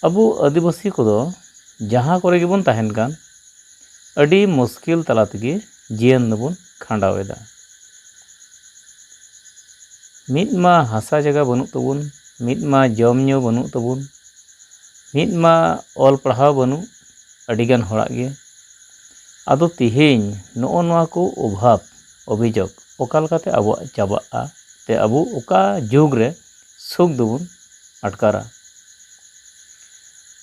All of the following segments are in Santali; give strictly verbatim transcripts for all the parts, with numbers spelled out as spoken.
ᱟᱵᱚ ᱟᱹᱫᱤᱵᱟᱹᱥᱤ ᱠᱚᱫᱚ ᱡᱟᱦᱟᱸ ᱠᱚᱨᱮ ᱜᱮᱵᱚᱱ ᱛᱟᱦᱮᱱ ᱠᱟᱱ, ᱟᱹᱰᱤ ᱢᱩᱥᱠᱤᱞ ᱛᱟᱞᱟ ᱛᱮᱜᱮ ᱡᱤᱭᱚᱱ ᱫᱚᱵᱚᱱ ᱠᱷᱟᱸᱰᱟᱣ ᱮᱫᱟ᱾ ᱢᱤᱫ ᱢᱟ ᱦᱟᱥᱟ ᱡᱟᱭᱜᱟ ᱵᱟᱹᱱᱩᱜ ᱛᱟᱵᱚᱱ, ᱢᱤᱫ ᱢᱟ ᱡᱚᱢ ᱧᱩ ᱵᱟᱹᱱᱩᱜ ᱛᱟᱵᱚᱱ, ᱢᱤᱫ ᱢᱟ ᱚᱞ ᱯᱟᱲᱦᱟᱣ ᱵᱟᱹᱱᱩᱜ ᱟᱹᱰᱤᱜᱟᱱ ᱦᱚᱲᱟᱜ ᱜᱮ᱾ ᱟᱫᱚ ᱛᱮᱦᱮᱧ ᱱᱚᱜᱼᱚ ᱱᱚᱣᱟ ᱠᱚ ᱚᱵᱷᱟᱵᱽ ᱚᱵᱷᱤᱡᱳᱜᱽ ᱚᱠᱟ ᱞᱮᱠᱟᱛᱮ ᱟᱵᱚᱣᱟᱜ ᱪᱟᱵᱟᱜᱼᱟ, ᱛᱮ ᱟᱵᱚ ᱚᱠᱟ ᱡᱩᱜᱽ ᱨᱮ ᱥᱩᱠ ᱫᱚᱵᱚᱱ ᱟᱴᱠᱟᱨᱟ?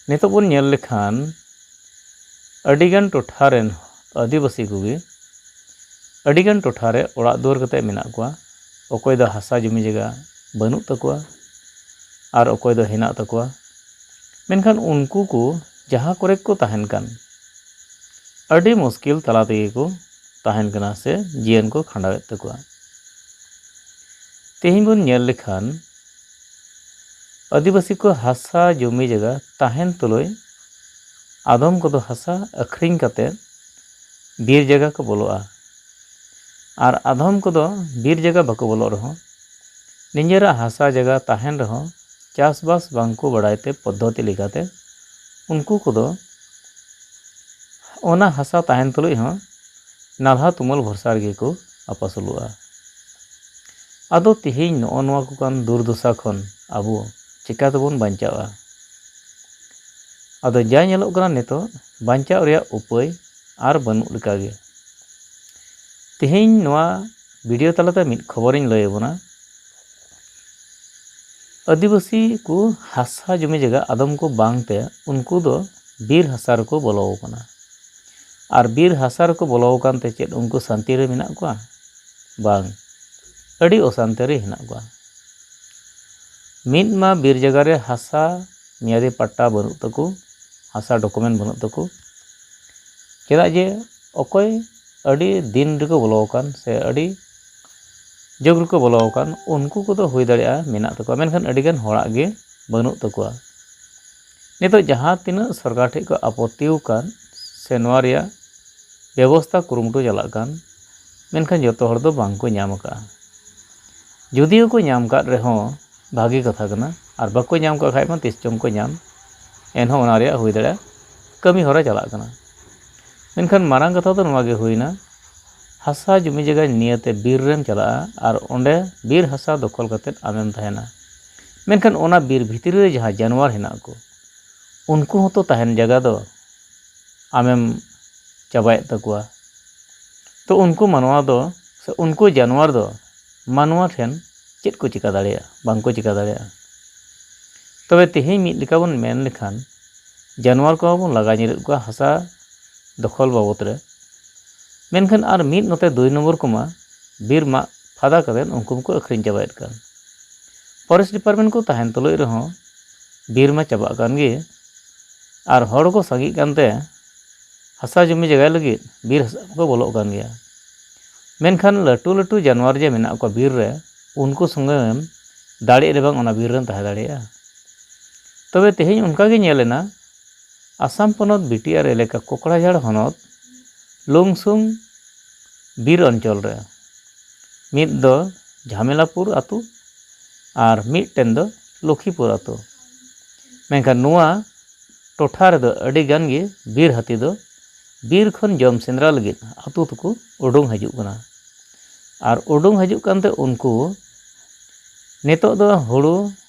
ᱱᱤᱛᱚᱜ ᱵᱚᱱ ᱧᱮᱞ ᱞᱮᱠᱷᱟᱱ, ᱟᱹᱰᱤᱜᱟᱱ ᱴᱚᱴᱷᱟ ᱨᱮᱱ ᱟᱹᱫᱤᱵᱟᱹᱥᱤ ᱠᱚᱜᱮ ᱟᱹᱰᱤᱜᱟᱱ ᱴᱚᱴᱷᱟ ᱨᱮ ᱚᱲᱟᱜ ᱫᱩᱣᱟᱹᱨ ᱠᱟᱛᱮ ᱢᱮᱱᱟᱜ ᱠᱚᱣᱟ᱾ ᱚᱠᱚᱭ ᱫᱚ ᱦᱟᱥᱟ ᱡᱚᱢᱤ ᱡᱟᱭᱜᱟ ᱵᱟᱹᱱᱩᱜ ᱛᱟᱠᱚᱣᱟ, ᱟᱨ ᱚᱠᱚᱭ ᱫᱚ ᱦᱮᱱᱟᱜ ᱛᱟᱠᱚᱣᱟ᱾ ᱢᱮᱱᱠᱷᱟᱱ ᱩᱱᱠᱩ ᱠᱚ ᱡᱟᱦᱟᱸ ᱠᱚᱨᱮ ᱠᱚ ᱛᱟᱦᱮᱱ ᱠᱟᱱ, ᱟᱹᱰᱤ ᱢᱩᱥᱠᱤᱞ ᱛᱟᱞᱟ ᱛᱮᱜᱮ ᱠᱚ ᱛᱟᱦᱮᱱ ᱠᱟᱱᱟ ᱥᱮ ᱡᱤᱭᱚᱱ ᱠᱚ ᱠᱷᱟᱸᱰᱟᱣᱮᱫ ᱛᱟᱠᱚᱣᱟ᱾ ᱛᱮᱦᱮᱧ ᱵᱚᱱ ᱧᱮᱞ ᱞᱮᱠᱷᱟᱱ, ᱟᱹᱫᱤᱵᱟᱹᱥᱤ ᱠᱚ ᱦᱟᱥᱟ ᱡᱚᱢᱤ ᱡᱟᱭᱜᱟ ᱛᱟᱦᱮᱱ ᱛᱩᱞᱩᱡ ᱟᱫᱚᱢ ᱠᱚᱫᱚ ᱦᱟᱥᱟ ᱟᱹᱠᱷᱨᱤᱧ ᱠᱟᱛᱮ ᱵᱤᱨ ᱡᱟᱭᱜᱟ ᱠᱚ ᱵᱚᱞᱚᱜᱼᱟ᱾ ᱟᱨ ᱟᱫᱚᱢ ᱠᱚᱫᱚ ᱵᱤᱨ ᱡᱟᱭᱜᱟ ᱵᱟᱠᱚ ᱵᱚᱞᱚᱜ ᱨᱮᱦᱚᱸ, ᱱᱤᱡᱮᱨᱟᱜ ᱦᱟᱥᱟ ᱡᱟᱭᱜᱟ ᱛᱟᱦᱮᱱ ᱨᱮᱦᱚᱸ ᱪᱟᱥᱵᱟᱥ ᱵᱟᱝ ᱠᱚ ᱵᱟᱲᱟᱭ ᱛᱮ ᱯᱚᱫᱽᱫᱷᱚᱛᱤ ᱞᱮᱠᱟᱛᱮ ᱩᱱᱠᱩ ᱠᱚᱫᱚ ᱚᱱᱟ ᱦᱟᱥᱟ ᱛᱟᱦᱮᱱ ᱛᱩᱞᱩᱡ ᱦᱚᱸ ᱱᱟᱞᱦᱟ ᱛᱩᱢᱟᱹᱞ ᱵᱷᱚᱨᱥᱟ ᱨᱮᱜᱮ ᱠᱚ ᱟᱯᱟᱥᱩᱞᱚᱜᱼᱟ᱾ ᱟᱫᱚ ᱛᱮᱦᱮᱧ ᱱᱚᱜᱼᱚ ᱱᱚᱣᱟ ᱠᱚ ᱠᱟᱱ ᱫᱩᱨᱫᱚᱥᱟ ᱠᱷᱚᱱ ᱟᱵᱚ ᱪᱤᱠᱟ ᱛᱮᱵᱚᱱ ᱵᱟᱧᱪᱟᱜᱼᱟ? ᱟᱫᱚ ᱡᱟ ᱧᱮᱞᱚᱜ ᱠᱟᱱᱟ ᱱᱤᱛᱚᱜ, ᱵᱟᱧᱪᱟᱣ ᱨᱮᱭᱟᱜ ᱩᱯᱟᱹᱭ ᱟᱨ ᱵᱟᱹᱱᱩᱜ ᱞᱮᱠᱟᱜᱮ᱾ ᱛᱮᱦᱮᱧ ᱱᱚᱣᱟ ᱵᱷᱤᱰᱤᱭᱳ ᱛᱟᱞᱟᱛᱮ ᱢᱤᱫ ᱠᱷᱚᱵᱚᱨᱤᱧ ᱞᱟᱹᱭ ᱟᱵᱚᱱᱟ᱾ ᱟᱹᱫᱤᱵᱟᱹᱥᱤ ᱠᱚ ᱦᱟᱥᱟ ᱡᱚᱢᱤ ᱡᱟᱭᱜᱟ ᱟᱫᱚᱢ ᱠᱚ ᱵᱟᱝᱛᱮ ᱩᱱᱠᱩ ᱫᱚ ᱵᱤᱨ ᱦᱟᱥᱟ ᱨᱮᱠᱚ ᱵᱚᱞᱚ ᱟᱠᱟᱱᱟ᱾ ᱟᱨ ᱵᱤᱨ ᱦᱟᱥᱟ ᱨᱮᱠᱚ ᱵᱚᱞᱚ ᱟᱠᱟᱱ ᱛᱮ ᱪᱮᱫ ᱩᱱᱠᱩ ᱥᱟᱱᱛᱤ ᱨᱮ ᱢᱮᱱᱟᱜ ᱠᱚᱣᱟ? ᱵᱟᱝ, ᱟᱹᱰᱤ ᱚᱥᱟᱱᱛᱤ ᱨᱮ ᱦᱮᱱᱟᱜ ᱠᱚᱣᱟ᱾ ᱢᱤᱫ ᱢᱟ ᱵᱤᱨ ᱡᱟᱭᱜᱟ ᱨᱮ ᱦᱟᱥᱟ ᱢᱮᱭᱟᱫᱤ ᱯᱟᱴᱴᱟ ᱵᱟᱹᱱᱩᱜ ᱛᱟᱠᱚ, ᱦᱟᱥᱟ ᱰᱚᱠᱩᱢᱮᱱᱴ ᱵᱟᱹᱱᱩᱜ ᱛᱟᱠᱚ᱾ ᱪᱮᱫᱟᱜ ᱡᱮ ᱚᱠᱚᱭ ᱟᱹᱰᱤ ᱫᱤᱱ ᱨᱮᱠᱚ ᱵᱚᱞᱚ ᱟᱠᱟᱱ ᱥᱮ ᱟᱹᱰᱤ ᱡᱩᱜᱽ ᱨᱮᱠᱚ ᱵᱚᱞᱚ ᱟᱠᱟᱱ, ᱩᱱᱠᱩ ᱠᱚᱫᱚ ᱦᱩᱭ ᱫᱟᱲᱮᱭᱟᱜᱼᱟ ᱢᱮᱱᱟᱜ ᱛᱟᱠᱚᱣᱟ, ᱢᱮᱱᱠᱷᱟᱱ ᱟᱹᱰᱤᱜᱟᱱ ᱦᱚᱲᱟᱜ ᱜᱮ ᱵᱟᱹᱱᱩᱜ ᱛᱟᱠᱚᱣᱟ᱾ ᱱᱤᱛᱚᱜ ᱡᱟᱦᱟᱸ ᱛᱤᱱᱟᱹᱜ ᱥᱚᱨᱠᱟᱨ ᱴᱷᱮᱱ ᱠᱚ ᱟᱯᱚᱛᱛᱤ ᱟᱠᱟᱱ ᱥᱮ ᱱᱚᱣᱟ ᱨᱮᱭᱟᱜ ᱵᱮᱵᱚᱥᱛᱷᱟ ᱠᱩᱨᱩᱢᱩᱴᱩ ᱪᱟᱞᱟᱜ ᱠᱟᱱ, ᱢᱮᱱᱠᱷᱟᱱ ᱡᱚᱛᱚ ᱦᱚᱲ ᱫᱚ ᱵᱟᱝ ᱠᱚ ᱧᱟᱢ ᱟᱠᱟᱫᱼᱟ᱾ ᱡᱩᱫᱤᱭᱳ ᱠᱚ ᱧᱟᱢ ᱟᱠᱟᱫ ᱨᱮᱦᱚᱸ ᱵᱷᱟᱹᱜᱤ ᱠᱟᱛᱷᱟ ᱠᱟᱱᱟ, ᱟᱨ ᱵᱟᱠᱚ ᱧᱟᱢ ᱠᱟᱜ ᱠᱷᱟᱡ ᱢᱟ ᱛᱤᱥ ᱪᱚᱝ ᱠᱚ ᱧᱟᱢ᱾ ᱮᱱᱦᱚᱸ ᱚᱱᱟ ᱨᱮᱭᱟᱜ ᱦᱩᱭ ᱫᱟᱲᱮᱭᱟᱜᱼᱟ ᱠᱟᱹᱢᱤ ᱦᱚᱨᱟ ᱪᱟᱞᱟᱜ ᱠᱟᱱᱟ᱾ ᱢᱮᱱᱠᱷᱟᱱ ᱢᱟᱨᱟᱝ ᱠᱟᱛᱷᱟ ᱫᱚ ᱱᱚᱣᱟ ᱜᱮ ᱦᱩᱭᱱᱟ, ᱦᱟᱥᱟ ᱡᱩᱢᱤ ᱡᱟᱭᱜᱟ ᱱᱤᱭᱟᱹᱛᱮ ᱵᱤᱨ ᱨᱮᱢ ᱪᱟᱞᱟᱜᱼᱟ ᱟᱨ ᱚᱸᱰᱮ ᱵᱤᱨ ᱦᱟᱥᱟ ᱫᱚᱠᱷᱚᱞ ᱠᱟᱛᱮᱫ ᱟᱢᱮᱢ ᱛᱟᱦᱮᱱᱟ᱾ ᱢᱮᱱᱠᱷᱟᱱ ᱚᱱᱟ ᱵᱤᱨ ᱵᱷᱤᱛᱨᱤ ᱨᱮ ᱡᱟᱦᱟᱸ ᱡᱟᱱᱣᱟᱨ ᱦᱮᱱᱟᱜ ᱠᱚ, ᱩᱱᱠᱩ ᱦᱚᱸᱛᱚ ᱛᱟᱦᱮᱱ ᱡᱟᱭᱜᱟ ᱫᱚ ᱟᱢᱮᱢ ᱪᱟᱵᱟᱭᱮᱫ ᱛᱟᱠᱚᱣᱟ᱾ ᱛᱚ ᱩᱱᱠᱩ ᱢᱟᱱᱣᱟ ᱫᱚ, ᱥᱮ ᱩᱱᱠᱩ ᱡᱟᱱᱣᱟᱨ ᱫᱚ ᱢᱟᱱᱣᱟ ᱴᱷᱮᱱ ᱪᱮᱫ ᱠᱚ ᱪᱤᱠᱟ ᱫᱟᱲᱮᱭᱟᱜᱼᱟ? ᱵᱟᱝ ᱠᱚ ᱪᱤᱠᱟ ᱫᱟᱲᱮᱭᱟᱜᱼᱟ᱾ ᱛᱚᱵᱮ ᱛᱮᱦᱮᱧ ᱢᱤᱫ ᱞᱮᱠᱟ ᱵᱚᱱ ᱢᱮᱱ ᱞᱮᱠᱷᱟᱱ, ᱡᱟᱱᱣᱟᱨ ᱠᱚᱦᱚᱸ ᱵᱚᱱ ᱞᱟᱜᱟ ᱧᱤᱨᱮᱫ ᱠᱚᱣᱟ ᱦᱟᱥᱟ ᱫᱚᱠᱷᱚᱞ ᱵᱟᱵᱚᱫ ᱨᱮ᱾ ᱢᱮᱱᱠᱷᱟᱱ ᱟᱨ ᱢᱤᱫ ᱱᱚᱛᱮ ᱫᱩᱭ ᱱᱚᱢᱵᱚᱨ ᱠᱚᱢᱟ ᱵᱤᱨ ᱢᱟᱜ ᱯᱷᱟᱫᱟ ᱠᱟᱛᱮᱫ ᱩᱱᱠᱩ ᱢᱟᱠᱚ ᱟᱹᱠᱷᱨᱤᱧ ᱪᱟᱵᱟᱭᱮᱫ ᱠᱟᱱ᱾ ᱯᱷᱚᱨᱮᱥᱴ ᱰᱤᱯᱟᱨᱴᱢᱮᱱᱴ ᱠᱚ ᱛᱟᱦᱮᱱ ᱛᱩᱞᱩᱡ ᱨᱮᱦᱚᱸ ᱵᱤᱨ ᱢᱟ ᱪᱟᱵᱟᱜ ᱠᱟᱱ ᱜᱮ, ᱟᱨ ᱦᱚᱲ ᱠᱚ ᱥᱟᱸᱜᱮᱜ ᱠᱟᱱᱛᱮ ᱦᱟᱥᱟ ᱡᱩᱢᱤ ᱡᱟᱭᱜᱟ ᱞᱟᱹᱜᱤᱫ ᱵᱤᱨ ᱦᱟᱥᱟ ᱠᱚ ᱵᱚᱞᱚᱜ ᱠᱟᱱ ᱜᱮᱭᱟ᱾ ᱢᱮᱱᱠᱷᱟᱱ ᱞᱟᱹᱴᱩ ᱞᱟᱹᱴᱩ ᱡᱟᱱᱣᱟᱨ ᱡᱮ ᱢᱮᱱᱟᱜ ᱠᱚᱣᱟ ᱵᱤᱨ ᱨᱮ, ᱩᱱᱠᱩ ᱥᱚᱸᱜᱮᱢ ᱫᱟᱲᱮᱜ ᱨᱮ ᱵᱟᱝ ᱚᱱᱟ ᱵᱤᱨ ᱨᱮᱢ ᱛᱟᱦᱮᱸ ᱫᱟᱲᱮᱭᱟᱜᱼᱟ᱾ ᱛᱚᱵᱮ ᱛᱮᱦᱮᱧ ᱚᱱᱠᱟ ᱜᱮ ᱧᱮᱞ ᱮᱱᱟ, ᱟᱥᱟᱢ ᱯᱚᱱᱚᱛ ᱵᱤ ᱴᱤ ᱟᱨ ᱮᱞᱟᱠᱟ ᱠᱚᱠᱲᱟᱡᱷᱟᱲ ᱦᱚᱱᱚᱛ ᱞᱩᱝᱥᱩᱝ ᱵᱤᱨ ᱚᱧᱪᱚᱞ ᱨᱮ ᱢᱤᱫ ᱫᱚ ᱡᱷᱟᱢᱮᱞᱟᱯᱩᱨ ᱟᱹᱛᱩ ᱟᱨ ᱢᱤᱫᱴᱮᱱ ᱫᱚ ᱞᱚᱠᱷᱤᱯᱩᱨ ᱟᱹᱛᱩ᱾ ᱢᱮᱱᱠᱷᱟᱱ ᱱᱚᱣᱟ ᱴᱚᱴᱷᱟ ᱨᱮᱫᱚ ᱟᱹᱰᱤ ᱜᱟᱱ ᱜᱮ ᱵᱤᱨ ᱦᱟᱹᱛᱤ ᱫᱚ ᱵᱤᱨ ᱠᱷᱚᱱ ᱡᱚᱢ ᱥᱮᱸᱫᱽᱨᱟ ᱞᱟᱹᱜᱤᱫ ᱟᱹᱛᱩ ᱛᱮᱠᱚ ᱩᱰᱩᱝ ᱦᱤᱡᱩᱜ ᱠᱟᱱᱟ᱾ ᱟᱨ ᱩᱰᱩᱝ ᱦᱤᱡᱩᱜ ᱠᱟᱱᱛᱮ ᱩᱱᱠᱩ ᱱᱤᱛᱚᱜ ᱫᱚ ᱦᱩᱲᱩ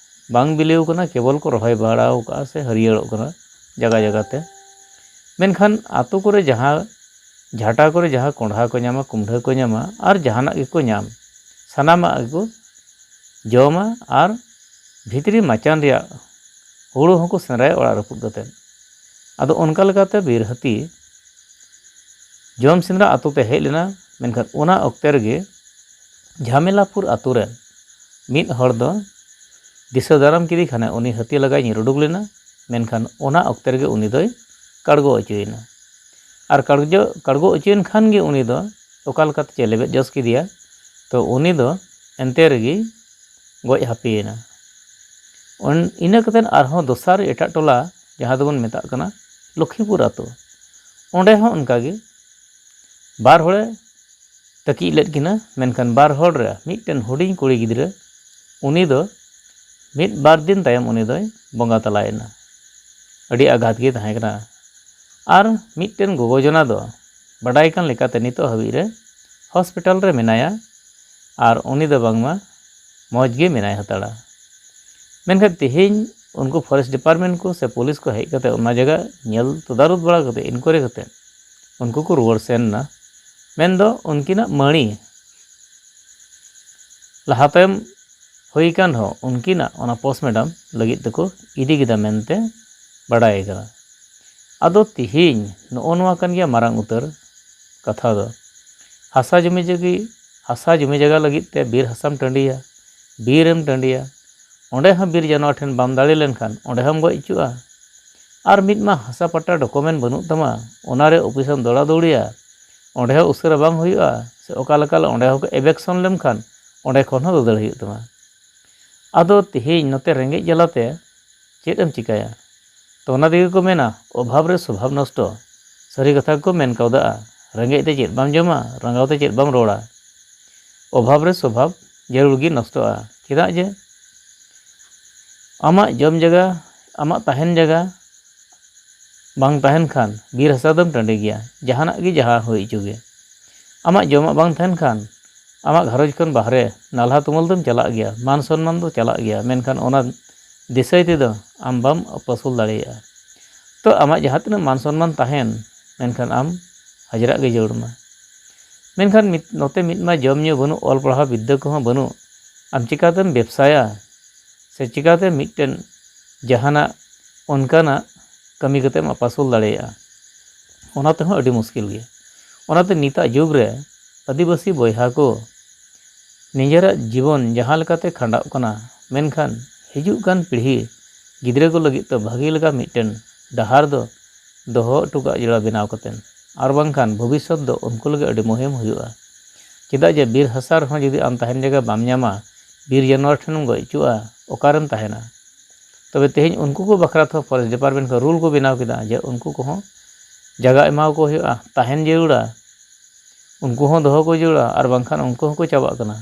ᱵᱟᱝ ᱵᱤᱞᱤᱣ ᱠᱟᱱᱟ, ᱠᱮᱵᱚᱞ ᱠᱚ ᱨᱚᱦᱚᱭ ᱵᱟᱲᱟᱣ ᱠᱟᱜᱼᱟ ᱥᱮ ᱦᱟᱹᱨᱭᱟᱹᱲᱚᱜ ᱠᱟᱱᱟ ᱡᱟᱭᱜᱟ ᱡᱟᱭᱜᱟ ᱛᱮ᱾ ᱢᱮᱱᱠᱷᱟᱱ ᱟᱛᱳ ᱠᱚᱨᱮ ᱡᱟᱦᱟᱸ ᱡᱷᱟᱴᱟ ᱠᱚᱨᱮ ᱡᱟᱦᱟᱸ ᱠᱚᱸᱰᱷᱟ ᱠᱚ ᱧᱟᱢᱟ, ᱠᱩᱢᱰᱷᱟᱹ ᱠᱚ ᱧᱟᱢᱟ, ᱟᱨ ᱡᱟᱦᱟᱱᱟᱜ ᱜᱮᱠᱚ ᱧᱟᱢ, ᱥᱟᱱᱟᱢᱟᱜ ᱜᱮᱠᱚ ᱡᱚᱢᱟ ᱟᱨ ᱵᱷᱤᱛᱨᱤ ᱢᱟᱪᱟᱱ ᱨᱮᱭᱟᱜ ᱦᱩᱲᱩ ᱦᱚᱸᱠᱚ ᱥᱮᱸᱫᱽᱨᱟᱭᱟ ᱚᱲᱟᱜ ᱨᱟᱹᱯᱩᱫ ᱠᱟᱛᱮᱫ᱾ ᱟᱫᱚ ᱚᱱᱠᱟ ᱞᱮᱠᱟᱛᱮ ᱵᱤᱨ ᱦᱟᱹᱛᱤ ᱡᱚᱢ ᱥᱮᱸᱫᱽᱨᱟ ᱟᱛᱳ ᱛᱮ ᱦᱮᱡ ᱞᱮᱱᱟ, ᱢᱮᱱᱠᱷᱟᱱ ᱚᱱᱟ ᱚᱠᱛᱮ ᱨᱮᱜᱮ ᱡᱷᱟᱢᱮᱞᱟᱯᱩᱨ ᱟᱛᱳ ᱨᱮᱱ ᱢᱤᱫ ᱦᱚᱲ ᱫᱚ ᱫᱤᱥᱟᱹ ᱫᱟᱨᱟᱢ ᱠᱮᱫᱮ ᱠᱷᱟᱱᱮ ᱩᱱᱤ ᱦᱟᱹᱛᱤ ᱞᱟᱜᱟᱭ ᱧᱤᱨ ᱩᱰᱩᱠ ᱞᱮᱱᱟ, ᱢᱮᱱᱠᱷᱟᱱ ᱚᱱᱟ ᱚᱠᱛᱮ ᱨᱮᱜᱮ ᱩᱱᱤ ᱫᱚᱭ ᱠᱟᱲᱜᱚ ᱚᱪᱚᱭᱮᱱᱟ᱾ ᱟᱨ ᱠᱟᱲᱡᱚ-, ᱠᱟᱲᱜᱚ ᱚᱪᱚᱭᱮᱱ ᱠᱷᱟᱱ ᱜᱮ ᱩᱱᱤ ᱫᱚ ᱚᱠᱟ ᱞᱮᱠᱟᱛᱮ ᱪᱮ ᱞᱮᱵᱮᱫ ᱡᱚᱥ ᱠᱮᱫᱮᱭᱟ, ᱛᱚ ᱩᱱᱤ ᱫᱚ ᱮᱱᱛᱮ ᱨᱮᱜᱮ ᱜᱚᱡ ᱦᱟᱹᱯᱤᱭᱮᱱᱟ᱾ ᱚᱱ-, ᱤᱱᱟᱹ ᱠᱟᱛᱮᱫ ᱟᱨᱦᱚᱸ ᱫᱚᱥᱟᱨ ᱮᱴᱟᱜ ᱴᱚᱞᱟ, ᱡᱟᱦᱟᱸ ᱫᱚᱵᱚᱱ ᱢᱮᱛᱟᱜ ᱠᱟᱱᱟ ᱞᱚᱠᱷᱤᱯᱩᱨ ᱟᱛᱳ, ᱚᱸᱰᱮ ᱦᱚᱸ ᱚᱱᱠᱟᱜᱮ ᱵᱟᱨ ᱦᱚᱲᱮ ᱛᱟᱹᱠᱤᱡ ᱞᱮᱫ ᱠᱤᱱᱟ, ᱢᱮᱱᱠᱷᱟᱱ ᱵᱟᱨ ᱦᱚᱲ ᱨᱮ ᱢᱤᱫᱴᱮᱱ ᱦᱩᱰᱤᱧ ᱠᱩᱲᱤ ᱜᱤᱫᱽᱨᱟᱹ, ᱩᱱᱤ ᱫᱚ ᱢᱤᱫ ᱵᱟᱨ ᱫᱤᱱ ᱛᱟᱭᱚᱢ ᱩᱱᱤ ᱫᱚᱭ ᱵᱚᱸᱜᱟ ᱛᱟᱞᱟᱭᱮᱱᱟ᱾ ᱟᱹᱰᱤ ᱟᱜᱷᱟᱛ ᱜᱮ ᱛᱟᱦᱮᱸ ᱠᱟᱱᱟ᱾ ᱟᱨ ᱢᱤᱫᱴᱮᱱ ᱜᱚᱜᱚ ᱡᱚᱱᱟ ᱫᱚ ᱵᱟᱰᱟᱭ ᱠᱟᱱ ᱞᱮᱠᱟᱛᱮ ᱱᱤᱛᱚᱜ ᱦᱟᱹᱵᱤᱡ ᱨᱮ ᱦᱚᱥᱯᱤᱴᱟᱞ ᱨᱮ ᱢᱮᱱᱟᱭᱟ ᱟᱨ ᱩᱱᱤ ᱫᱚ ᱵᱟᱝᱢᱟ ᱢᱚᱡᱽ ᱜᱮ ᱢᱮᱱᱟᱭ ᱦᱟᱛᱟᱲᱟ᱾ ᱢᱮᱱᱠᱷᱟᱱ ᱛᱮᱦᱮᱧ ᱩᱱᱠᱩ ᱯᱷᱚᱨᱮᱥᱴ ᱰᱤᱯᱟᱨᱴᱢᱮᱱᱴ ᱠᱚ ᱥᱮ ᱯᱩᱞᱤᱥ ᱠᱚ ᱦᱮᱡ ᱠᱟᱛᱮ ᱚᱱᱟ ᱡᱟᱭᱜᱟ ᱧᱮᱞ ᱛᱚᱫᱟᱨᱚᱛ ᱵᱟᱲᱟ ᱠᱟᱛᱮ, ᱤᱱᱠᱩᱭᱟᱨᱤ ᱠᱟᱛᱮ ᱩᱱᱠᱩ ᱠᱚ ᱨᱩᱣᱟᱹᱲ ᱥᱮᱱ ᱮᱱᱟ᱾ ᱢᱮᱱᱫᱚ ᱩᱱᱠᱤᱱᱟᱜ ᱢᱟᱹᱲᱤ ᱞᱟᱦᱟ ᱛᱟᱭᱚᱢ ᱦᱩᱭ ᱟᱠᱟᱱ ᱨᱮᱦᱚᱸ ᱩᱱᱠᱤᱱᱟᱜ ᱚᱱᱟ ᱯᱳᱥᱴᱢᱚᱨᱴᱮᱢ ᱞᱟᱹᱜᱤᱫ ᱛᱮᱠᱚ ᱤᱫᱤ ᱠᱮᱫᱟ ᱢᱮᱱᱛᱮ ᱵᱟᱰᱟᱭ ᱟᱠᱟᱱᱟ᱾ ᱟᱫᱚ ᱛᱤᱦᱤᱧ ᱱᱚᱜᱼᱚ ᱱᱚᱣᱟ ᱠᱟᱱ ᱜᱮᱭᱟ ᱢᱟᱨᱟᱝ ᱩᱛᱟᱹᱨ ᱠᱟᱛᱷᱟ ᱫᱚ᱾ ᱦᱟᱥᱟ ᱡᱩᱢᱤ ᱡᱟᱹᱜᱤ, ᱦᱟᱥᱟ ᱡᱩᱢᱤ ᱡᱟᱭᱜᱟ ᱞᱟᱹᱜᱤᱫ ᱛᱮ ᱵᱤᱨ ᱦᱟᱥᱟᱢ ᱴᱟᱺᱰᱤᱭᱟ, ᱵᱤᱨᱮᱢ ᱴᱟᱺᱰᱤᱭᱟ, ᱚᱸᱰᱮ ᱦᱚᱸ ᱵᱤᱨ ᱡᱟᱱᱣᱟᱨ ᱴᱷᱮᱱ ᱵᱟᱢ ᱫᱟᱲᱮ ᱞᱮᱱᱠᱷᱟᱱ ᱚᱸᱰᱮ ᱦᱚᱸᱢ ᱜᱚᱡ ᱦᱚᱪᱚᱜᱼᱟ᱾ ᱟᱨ ᱢᱤᱫ ᱢᱟ ᱦᱟᱥᱟ ᱯᱟᱴᱟ ᱰᱚᱠᱩᱢᱮᱱᱴ ᱵᱟᱹᱱᱩᱜ ᱛᱟᱢᱟ, ᱚᱱᱟᱨᱮ ᱚᱯᱷᱤᱥᱮᱢ ᱫᱚᱲᱟ ᱫᱚᱲᱤᱭᱟ, ᱚᱸᱰᱮ ᱦᱚᱸ ᱩᱥᱟᱹᱨᱟ ᱵᱟᱝ ᱦᱩᱭᱩᱜᱼᱟ, ᱥᱮ ᱚᱠᱟ ᱞᱮᱠᱟ ᱚᱸᱰᱮ ᱦᱚᱸ ᱮᱵᱮᱠᱥᱚᱱ ᱞᱮᱢᱠᱷᱟᱱ ᱚᱸᱰᱮ ᱠᱷᱚᱱ ᱦᱚᱸ ᱫᱟᱹᱫᱟᱹᱲ ᱦᱩᱭᱩᱜ ᱛᱟᱢᱟ᱾ ᱟᱫᱚ ᱛᱮᱦᱮᱧ ᱱᱚᱛᱮ ᱨᱮᱸᱜᱮᱡ ᱡᱟᱞᱟᱛᱮ ᱪᱮᱫ ᱮᱢ ᱪᱤᱠᱟᱹᱭᱟ? ᱛᱚ ᱚᱱᱟ ᱛᱮᱜᱮ ᱠᱚ ᱢᱮᱱᱟ, "ᱚᱵᱷᱟᱵᱽ ᱨᱮ ᱥᱚᱵᱷᱟᱵᱽ ᱱᱚᱥᱴᱚ᱾" ᱥᱟᱹᱨᱤ ᱠᱟᱛᱷᱟ ᱜᱮᱠᱚ ᱢᱮᱱ ᱠᱟᱣᱫᱟ, ᱨᱮᱸᱜᱮᱡ ᱛᱮ ᱪᱮᱫ ᱵᱟᱢ ᱡᱚᱢᱟ, ᱨᱟᱸᱜᱟᱣ ᱛᱮ ᱪᱮᱫ ᱵᱟᱢ ᱨᱚᱲᱟ᱾ ᱚᱵᱷᱟᱵᱽ ᱨᱮ ᱥᱚᱵᱷᱟᱵᱽ ᱡᱟᱹᱨᱩᱲ ᱜᱮ ᱱᱚᱥᱴᱚᱜᱼᱟ᱾ ᱪᱮᱫᱟᱜ ᱡᱮ ᱟᱢᱟᱜ ᱡᱚᱢ ᱡᱟᱭᱜᱟ, ᱟᱢᱟᱜ ᱛᱟᱦᱮᱱ ᱡᱟᱭᱜᱟ ᱵᱟᱝ ᱛᱟᱦᱮᱱ ᱠᱷᱟᱱ ᱵᱤᱨ ᱦᱟᱥᱟ ᱫᱚᱢ ᱴᱟᱺᱰᱤ ᱜᱮᱭᱟ, ᱡᱟᱦᱟᱱᱟᱜ ᱜᱮ ᱡᱟᱦᱟᱸ ᱦᱩᱭ ᱦᱚᱪᱚ ᱜᱮ᱾ ᱟᱢᱟᱜ ᱡᱚᱢᱟᱜ ᱵᱟᱝ ᱛᱟᱦᱮᱱ ᱠᱷᱟᱱ ᱟᱢᱟᱜ ᱜᱷᱟᱨᱚᱸᱡᱽ ᱠᱷᱚᱱ ᱵᱟᱦᱨᱮ ᱱᱟᱞᱦᱟ ᱛᱩᱢᱟᱹᱞ ᱫᱚᱢ ᱪᱟᱞᱟᱜ ᱜᱮᱭᱟ, ᱢᱟᱱ ᱥᱚᱱᱢᱟᱱ ᱫᱚ ᱪᱟᱞᱟᱜ ᱜᱮᱭᱟ, ᱢᱮᱱᱠᱷᱟᱱ ᱚᱱᱟ ᱫᱤᱥᱟᱹᱭ ᱛᱮᱫᱚ ᱟᱢ ᱵᱟᱢ ᱟᱹᱯᱟᱹᱥᱩᱞ ᱫᱟᱲᱮᱭᱟᱜᱼᱟ᱾ ᱛᱚ ᱟᱢᱟᱜ ᱡᱟᱦᱟᱸ ᱛᱤᱱᱟᱹᱜ ᱢᱟᱱ ᱥᱚᱱᱢᱟᱱ ᱛᱟᱦᱮᱱ, ᱢᱮᱱᱠᱷᱟᱱ ᱟᱢ ᱦᱟᱡᱨᱟᱜ ᱜᱮ ᱡᱟᱹᱨᱩᱲ ᱢᱟ᱾ ᱢᱮᱱᱠᱷᱟᱱ ᱢᱤᱫ, ᱱᱚᱛᱮ ᱢᱤᱫ ᱢᱟ ᱡᱚᱢ ᱧᱩ ᱵᱟᱹᱱᱩᱜ, ᱚᱞ ᱯᱟᱲᱦᱟᱣ ᱵᱤᱫᱽᱫᱟᱹ ᱠᱚᱦᱚᱸ ᱵᱟᱹᱱᱩᱜ, ᱟᱢ ᱪᱤᱠᱟᱹᱛᱮᱢ ᱵᱮᱵᱽᱥᱟᱭᱟ? ᱥᱮ ᱪᱤᱠᱟᱹᱛᱮ ᱢᱤᱫᱴᱮᱱ ᱡᱟᱦᱟᱱᱟᱜ ᱚᱱᱠᱟᱱᱟᱜ ᱠᱟᱹᱢᱤ ᱠᱟᱛᱮᱢ ᱟᱯᱟᱥᱩᱞ ᱫᱟᱲᱮᱭᱟᱜᱼᱟ? ᱚᱱᱟ ᱛᱮᱦᱚᱸ ᱟᱹᱰᱤ ᱢᱩᱥᱠᱤᱞ ᱜᱮᱭᱟ᱾ ᱚᱱᱟᱛᱮ ᱱᱤᱛᱟᱜ ᱡᱩᱜᱽ ᱨᱮ ᱟᱹᱫᱤᱵᱟᱹᱥᱤ ᱵᱚᱭᱦᱟ ᱠᱚ ᱱᱤᱡᱮᱨᱟᱜ ᱡᱤᱵᱚᱱ ᱡᱟᱦᱟᱸ ᱞᱮᱠᱟᱛᱮ ᱠᱷᱟᱸᱰᱟᱜ ᱠᱟᱱᱟ, ᱢᱮᱱᱠᱷᱟᱱ ᱦᱤᱡᱩᱜ ᱠᱟᱱ ᱯᱤᱲᱦᱤ ᱜᱤᱫᱽᱨᱟᱹ ᱠᱚ ᱞᱟᱹᱜᱤᱫ ᱛᱮ ᱵᱷᱟᱹᱜᱤ ᱞᱮᱠᱟ ᱢᱤᱫᱴᱮᱱ ᱰᱟᱦᱟᱨ ᱫᱚ ᱫᱚᱦᱚ ᱦᱚᱴᱚ ᱠᱟᱜ ᱡᱟᱹᱨᱩᱲᱟ ᱵᱮᱱᱟᱣ ᱠᱟᱛᱮ, ᱟᱨ ᱵᱟᱝᱠᱷᱟᱱ ᱵᱷᱚᱵᱤᱥᱥᱚᱛ ᱫᱚ ᱩᱱᱠᱩ ᱞᱟᱹᱜᱤᱫ ᱟᱹᱰᱤ ᱢᱩᱦᱤᱢ ᱦᱩᱭᱩᱜᱼᱟ᱾ ᱪᱮᱫᱟᱜ ᱡᱮ ᱵᱤᱨ ᱦᱟᱥᱟ ᱨᱮᱦᱚᱸ ᱡᱩᱫᱤ ᱟᱢ ᱛᱟᱦᱮᱱ ᱡᱟᱭᱜᱟ ᱵᱟᱢ ᱧᱟᱢᱟ, ᱵᱤᱨ ᱡᱟᱱᱣᱟᱨ ᱴᱷᱮᱱᱮᱢ ᱜᱚᱡ ᱦᱚᱪᱚᱜᱼᱟ, ᱚᱠᱟᱨᱮᱢ ᱛᱟᱦᱮᱱᱟ? ᱛᱚᱵᱮ ᱛᱮᱦᱮᱧ ᱩᱱᱠᱩ ᱠᱚ ᱵᱟᱠᱷᱨᱟ ᱛᱮᱦᱚᱸ ᱯᱷᱚᱨᱮᱥᱴ ᱰᱤᱯᱟᱨᱴᱢᱮᱱᱴ ᱠᱷᱚᱱ ᱨᱩᱞ ᱠᱚ ᱵᱮᱱᱟᱣ ᱠᱮᱫᱟ ᱡᱮ ᱩᱱᱠᱩ ᱠᱚᱦᱚᱸ ᱡᱟᱭᱜᱟ ᱮᱢᱟᱣᱟᱠᱚ ᱦᱩᱭᱩᱜᱼᱟ, ᱛᱟᱦᱮᱱ ᱡᱟᱹᱨᱩᱲᱟ, ᱩᱱᱠᱩ ᱦᱚᱸ ᱫᱚᱦᱚ ᱠᱚ ᱡᱟᱹᱨᱩᱲᱟ, ᱟᱨ ᱵᱟᱝᱠᱷᱟᱱ ᱩᱱᱠᱩ ᱦᱚᱸᱠᱚ ᱪᱟᱵᱟᱜ ᱠᱟᱱᱟ᱾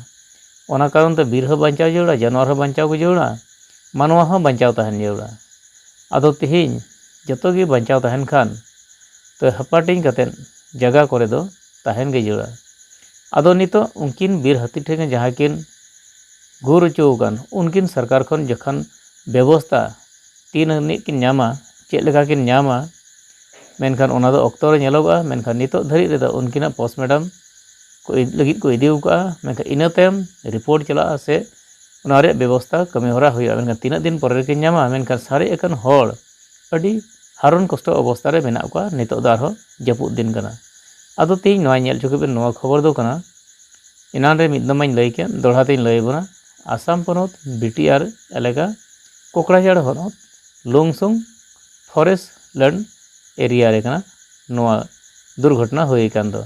ᱚᱱᱟ ᱠᱟᱨᱚᱱ ᱛᱮ ᱵᱤᱨ ᱦᱚᱸ ᱵᱟᱧᱪᱟᱣ ᱡᱟᱹᱨᱩᱲᱟ, ᱡᱟᱱᱣᱟᱨ ᱦᱚᱸ ᱵᱟᱧᱪᱟᱣ ᱠᱚ ᱡᱟᱹᱨᱩᱲᱟ, ᱢᱟᱱᱣᱟ ᱦᱚᱸ ᱵᱟᱧᱪᱟᱣ ᱛᱟᱦᱮᱱ ᱡᱟᱹᱨᱩᱲᱟ᱾ ᱟᱫᱚ ᱛᱮᱦᱮᱧ ᱡᱚᱛᱚ ᱜᱮ ᱵᱟᱧᱪᱟᱣ ᱛᱟᱦᱮᱱ ᱠᱷᱟᱱ, ᱛᱚ ᱦᱟᱯᱟᱴᱤᱧ ᱠᱟᱛᱮᱫ ᱡᱟᱭᱜᱟ ᱠᱚᱨᱮ ᱫᱚ ᱛᱟᱦᱮᱱ ᱜᱮ ᱡᱟᱹᱨᱩᱲᱟ᱾ ᱟᱫᱚ ᱱᱤᱛᱚᱜ ᱩᱱᱠᱤᱱ ᱵᱤᱨ ᱦᱟᱹᱛᱤ ᱴᱷᱮᱱ ᱡᱟᱦᱟᱸ ᱠᱤᱱ ᱜᱩᱨ ᱦᱚᱪᱚ ᱟᱠᱟᱱ, ᱩᱱᱠᱤᱱ ᱥᱚᱨᱠᱟᱨ ᱠᱷᱚᱱ ᱡᱚᱠᱷᱚᱱ ᱵᱮᱵᱚᱥᱛᱟ ᱛᱤᱱ ᱟᱹᱱᱤᱡ ᱠᱤᱱ ᱧᱟᱢᱟ, ᱪᱮᱫ ᱞᱮᱠᱟ ᱠᱤᱱ ᱧᱟᱢᱟ, ᱢᱮᱱᱠᱷᱟᱱ ᱚᱱᱟ ᱫᱚ ᱚᱠᱛᱚ ᱨᱮ ᱧᱮᱞᱚᱜᱚᱜᱼᱟ᱾ ᱢᱮᱱᱠᱷᱟᱱ ᱱᱤᱛᱚᱜ ᱫᱷᱟᱹᱨᱤᱡ ᱨᱮᱫᱚ ᱩᱱᱠᱤᱱᱟᱜ postmortem ᱠᱚ ᱤᱫ-, ᱞᱟᱹᱜᱤᱫ ᱠᱚ ᱤᱫᱤ ᱟᱠᱟᱫᱼᱟ᱾ ᱢᱮᱱᱠᱷᱟᱱ ᱤᱱᱟᱹ ᱛᱟᱭᱚᱢ report ᱪᱟᱞᱟᱜᱼᱟ ᱥᱮ ᱚᱱᱟ ᱨᱮᱭᱟᱜ ᱵᱮᱵᱚᱥᱛᱟ ᱠᱟᱹᱢᱤ ᱦᱚᱨᱟ ᱦᱩᱭᱩᱜᱼᱟ᱾ ᱢᱮᱱᱠᱷᱟᱱ ᱛᱤᱱᱟᱹᱜ ᱫᱤᱱ ᱯᱚᱨᱮ ᱨᱮᱠᱤᱱ ᱧᱟᱢᱟ? ᱢᱮᱱᱠᱷᱟᱱ ᱥᱟᱨᱮᱡ ᱟᱠᱟᱱ ᱦᱚᱲ ᱟᱹᱰᱤ ᱦᱟᱨᱚᱱ ᱠᱚᱥᱴᱚ ᱚᱵᱚᱥᱛᱟ ᱨᱮ ᱢᱮᱱᱟᱜ ᱠᱚᱣᱟ᱾ ᱱᱤᱛᱚᱜ ᱫᱚ ᱟᱨᱦᱚᱸ ᱡᱟᱹᱯᱩᱫ ᱫᱤᱱ ᱠᱟᱱᱟ᱾ ᱟᱫᱚ ᱛᱮᱦᱮᱧ ᱱᱚᱣᱟ ᱧᱮᱞ ᱦᱚᱪᱚ ᱠᱮᱫ ᱵᱮᱱ, ᱱᱚᱣᱟ ᱠᱷᱚᱵᱚᱨ ᱫᱚ ᱠᱟᱱᱟ, ᱮᱱᱟᱱ ᱨᱮ ᱢᱤᱫ ᱫᱚᱢ ᱢᱟᱧ ᱞᱟᱹᱭ ᱠᱮᱫ, ᱫᱚᱦᱲᱟ ᱛᱮᱧ ᱞᱟᱹᱭ ᱟᱵᱚᱱᱟ᱾ ᱟᱥᱟᱢ ᱯᱚᱱᱚᱛ ᱵᱤᱴᱤᱟᱨ ᱮᱞᱟᱠᱟ ᱠᱚᱠᱲᱟᱡᱷᱟᱲ ᱦᱚᱱᱚᱛ ᱞᱳᱝᱥᱳᱝ forest land area ᱨᱮ ᱠᱟᱱᱟ ᱱᱚᱣᱟ ᱫᱩᱨᱜᱷᱚᱴᱚᱱᱟ ᱦᱩᱭ ᱟᱠᱟᱱ ᱫᱚ᱾